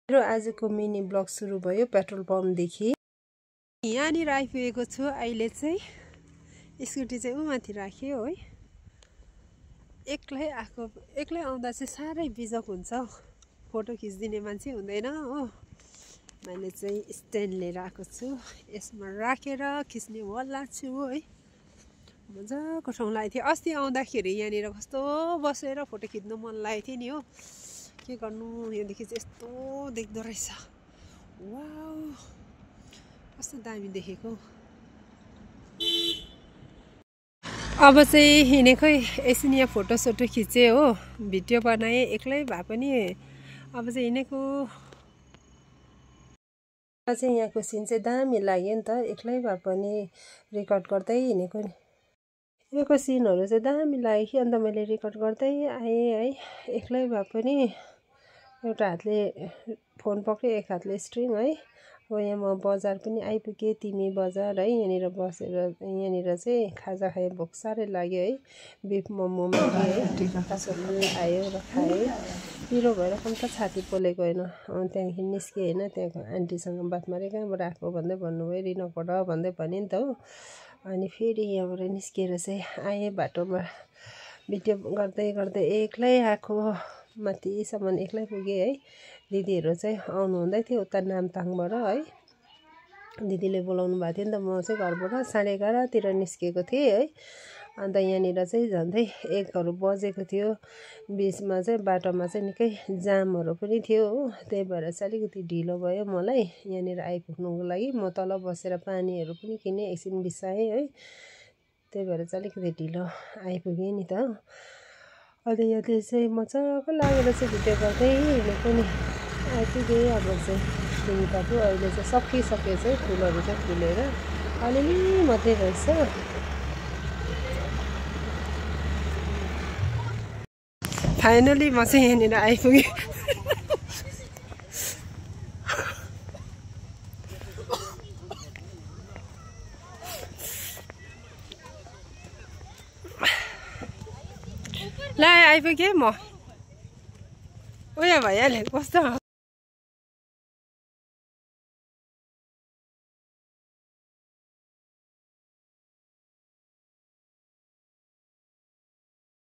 मेरो आजको mini blog सुरु भयो पेट्रोल पम्पदेखि। यहाँनिर आइपुगेको छु। अहिले चाहिँ स्कुटी चाहिँ माथि राख्यो है। एक्लै आउँदा चाहिँ साह्रै बिजक हुन्छ, फोटो खिचिदिने मान्छे हुँदैन हो। मैले चाहिँ स्ट्यान्ड लिएर आएको छु, यसमा राखेर खिच्नेवाला छु है। मजाको ठाउँ लागेको थियो अस्ति आउँदाखेरि। यहाँनिर कस्तो बसेर फोटो खिच्नु मन लागेको थियो नि हो। के गर्नु, यहाँदेखि चाहिँ यस्तो देख्दो रहेछ। वाउ कस्तो दामी देखेको। अब चाहिँ हिँडेकै एकछिन यहाँ फोटोसोटो खिचेँ हो, भिडियो बनाएँ एक्लै भए पनि। अब चाहिँ हिँडेको चाहिँ यहाँको सिन चाहिँ दामी लाग्यो नि त, एक्लै भए पनि रेकर्ड गर्दै हिँडेको नि। यहाँको सिनहरू चाहिँ दामी लाग्यो कि, अन्त मैले रेकर्ड गर्दै आएँ है। एक्लै भए पनि एउटा हातले फोन पक्रियो, एक हातले स्ट्रिङ है। अब यहाँ म बजार पनि आइपुगेँ, तिमी बजार है। यहाँनिर बसेर यहाँनिर चाहिँ खाजा खाएँ, भोक साह्रै लाग्यो है। बिफ मोमो मागेँ है, आयो र खाएँ। पिरो भएर पनि त छाती पोलेको होइन। त्यहाँदेखि निस्केँ होइन, त्यहाँको आन्टीसँग बात मारेँ, कहाँबाट आएको भन्दै भन्नुभयो, रिनकबाट भन्दै भने नि त हो। अनि फेरि यहाँबाट निस्केर चाहिँ आएँ, बाटोमा भिडियो गर्दै गर्दै एक्लै आएको, माथिसम्म एक्लै पुगेँ है। दिदीहरू चाहिँ आउनु हुँदै थियो उता नामताङबाट है, दिदीले बोलाउनु भएको थियो नि त। म चाहिँ घरबाट 11:30तिर निस्केको थिएँ है। अन्त यहाँनिर चाहिँ झन्डै 1हरू बजेको थियो। बिचमा चाहिँ बाटोमा चाहिँ निकै जामहरू पनि थियो हो, त्यही भएर चाहिँ अलिकति ढिलो भयो मलाई यहाँनिर आइपुग्नुको लागि। म तल बसेर पानीहरू पनि किनेँ, एकछिन बिसाएँ है। त्यही भएर चाहिँ अलिकति ढिलो आइपुगेँ नि त। अन्त यहाँ चाहिँ मजाको लागेर चाहिँ भिडियो गर्दै हिँडेको नि, आइपुगेँ। अब चाहिँ तिमीताको अहिले चाहिँ सकिसक्यो चाहिँ, फुलहरू चाहिँ फुलेर अलिअलि मात्रै रहेछ। फाइनली म चाहिँ यहाँनिर आइपुगेँ। ल आइपुगेँ म, उयो भइहाल्यो कस्तो